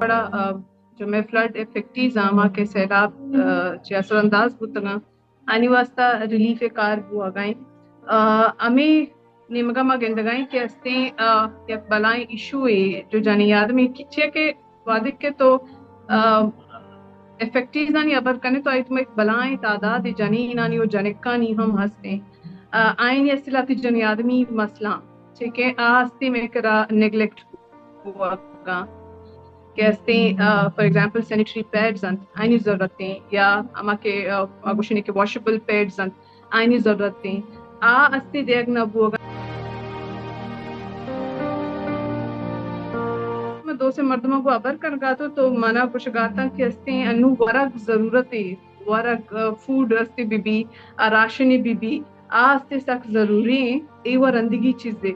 وڑا، آ، جو مئے flood affectees آں، ہما کہ سیلاب، آ، چہ اثر انداز بوتگاں، آنی واسطہ ریلیف ءِ کار بوہگا ایں۔ آ، ہمے نیمگا ما گندگا ایں کہ استیں، آ، یک بلائیں ایشو اے جو جنی آدمی، چیا کہ وہدے کہ تو، آ، افیکٹیزانی ہبر کنے تو آئی تو یک بلائیں تعداد جنینانی و جنکانی ہم ہستیں۔ آ، آئینی اصل آتی جنی آدمی مسئلہ، چے کہ آ ہستیں مئے کرا نیگلیکٹ بوگا کہ استیں، آ، فار ایگزامپل سینیٹری پیڈز انت، آئینی ضرورت ایں، یا ہما کہ، آ، آ گوشنے کہ واشبل پیڈز انت، آئینی ضرورت ایں، آ استیں دیگ نہ بوگا۔ من دو سے مردماں گوں ہبر کنگا تو، تو منا گوشگاتاں کہ استیں انو ورگ ضرورت ایں، ورگ، آ، فوڈ استیں بی بی، آ، راشنی بی بی، آ استیں سک ضروری ایں، اے و رندگی چیزے۔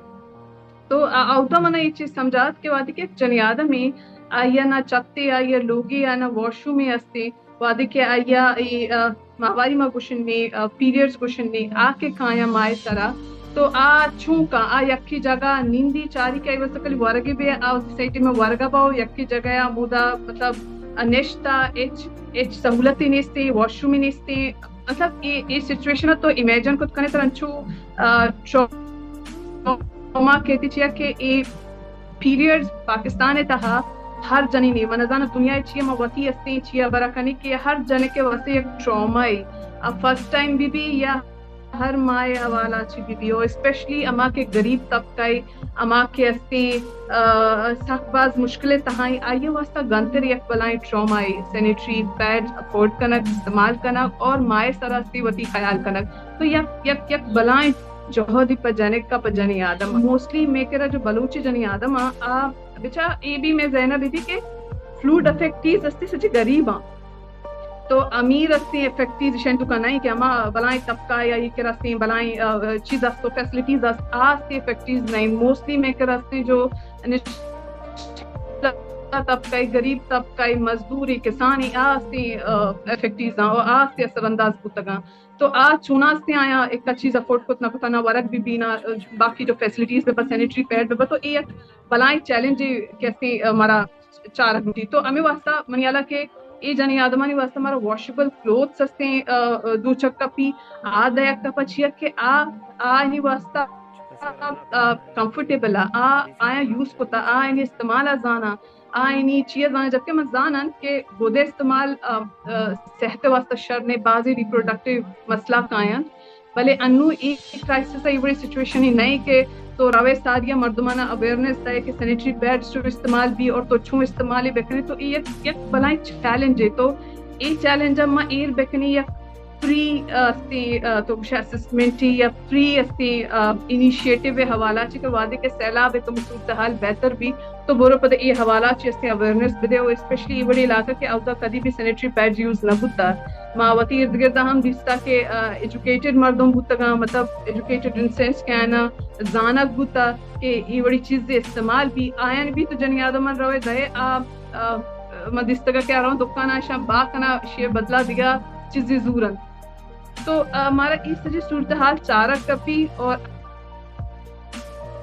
تو آ، اودا منا اے چیز سمجھات کہ وہدے کہ یک جنی آدمے آئی ءَ نہ چتے، آئی ءَ لوگے، آ نہ واشرومے استیں، وہدے کہ آئی ءَ اے، آ، ماہواری ما گوشنے، آ، پیریڈز گوشنے، آ کہ کایاں ماہ ءِ سرا، تو آ چون کن، آ یکے جاگہ نندی چاری کہ آئی واسطہ کلی ورگے بے، آ وتی سئیں ٹیم ءَ ورگا باؤ، یکے جاگہ ءَ ہمودا مطلب، آ، نشتا، ہچ، ہچ سہولتے نیستیں، واشرومے نیستیں، مطلب اے، اے سچویشن ءَ تو امیجن کت کنے ترا انچو، آ، ٹراما کیتی، چیا کہ اے پیریڈز پاکستان ءِ تہا ہر جنینے، من نزاناں دنیا ءَ چیا ما وتی استیں چیا برا کنی کہ ہر جنک ءِ واسطہ یک ٹراما اے، آ فرسٹ ٹائم بی بی یا ہر ماہ ءِ حوالہ چی بی بی، اور اسپیشلی ہما کہ غریب طبقہ اے، ہما کہ استیں، آ، سک باز مشکل ءِ تہا ایں، آئی ءِ واسطہ گنتر یک بلائیں ٹراما اے، سینیٹری پیڈ افورڈ کنگ، استعمال کنگ اور ماہ ءِ سرا استیں وتی خیال کنگ۔ تو یک، یک، یک بلائیں جہدے پہ جنک ءَ، پہ جنی آدم ءَ۔ موسٹلی مئے کرا جو بلوچی جنی آدم آں، آ بچا اے بی مئے ذہن ءَ بی بی کہ فلڈ افیکٹیز استیں سجے غریب آں۔ تو امیر استیں افیکٹیز ایشانی توکا نئیں کہ ہما بلائیں طبقہ یا اے کہ استیں بلائیں، آ، چیز است و فیسلٹیز است، آ استیں افیکٹیز نئیں۔ موسٹلی مئے کرا استیں جو نچلا طبقہ، غریب طبقہ، مزدور، کسان، آ استیں، آ، افیکٹیز آں و آ استیں اثر انداز بوتگاں۔ تو آ چونا استیں، آیاں ایک چیز افورڈ کت نہ کتا، نہ ورگ بی بی، نہ، آ، باقی جو فیسلٹیز بہ بہ، سینیٹری پیڈ بہ بہ، تو اے یک بلائیں چیلنجے کہ استیں، آ، مارا چارگ لوٹی۔ تو ہمے واسطہ منی ہیالا کہ اے جنی آدمانی واسطہ مارا واشبل کلوتھس استیں، آ، آ، دوچگ کپی، آ دئیگ کپا، چیا کہ آ، آ آیانی واسطہ، آ، آ، کمفرٹیبل آ، آ، آیاں یوز کتا، آ آیانی استعمال آ زاناں، آ آیانی چیا زاناں، جبکہ من زاناں کہ گدے استعمال، آ، آ، صحت واسطہ شر نے، بازیں ریپروڈکٹیو مسئلہ کایاں۔ بلے انوں اے کرائسس ءَ اے وڑیں سچویشنے نئیں کہ تو روئے ساری ءَ مردماناں اویئرنس دئے کہ سینیٹری پیڈز چوں استعمال بی اور تو چوں استعمال بکنے، تو اے یک، یک بلائیں چیلنج اے۔ تو اے چیلنج ءَ ما ایر بکنی یک فری، آ، استیں، آ، تو گوشے اسسمنٹ یا فری استیں، آ، انیشیٹو ءِ حوالہ چہ کہ وہدے کہ سیلاب ءِ کمے صورتحال بہتر بی، تو برو پدا اے حوالہ چی استیں اویئرنس بدے، و اسپیشلی اے وڑیں علاقہ کہ اودا کدی بھی سینیٹری پیڈز یوز نہ بوتا۔ ما وتی ارد گردا ہم دیستا کہ، آ، ایجوکیٹڈ مردم بوتگاں، مطلب ایجوکیٹڈ ان سینس کہ آیانا زانگ بوتا کہ اے وڑی چیز استعمال بی، آیان بھی تو جنی آدمان روئے دئے، آ، آ، ما دیستگا کہ آران دکان آشان با کنا، شی بدلا دیگا چیزی زورن۔ تو، آ، مارا اے سجی صورتحال چارگ کپی اور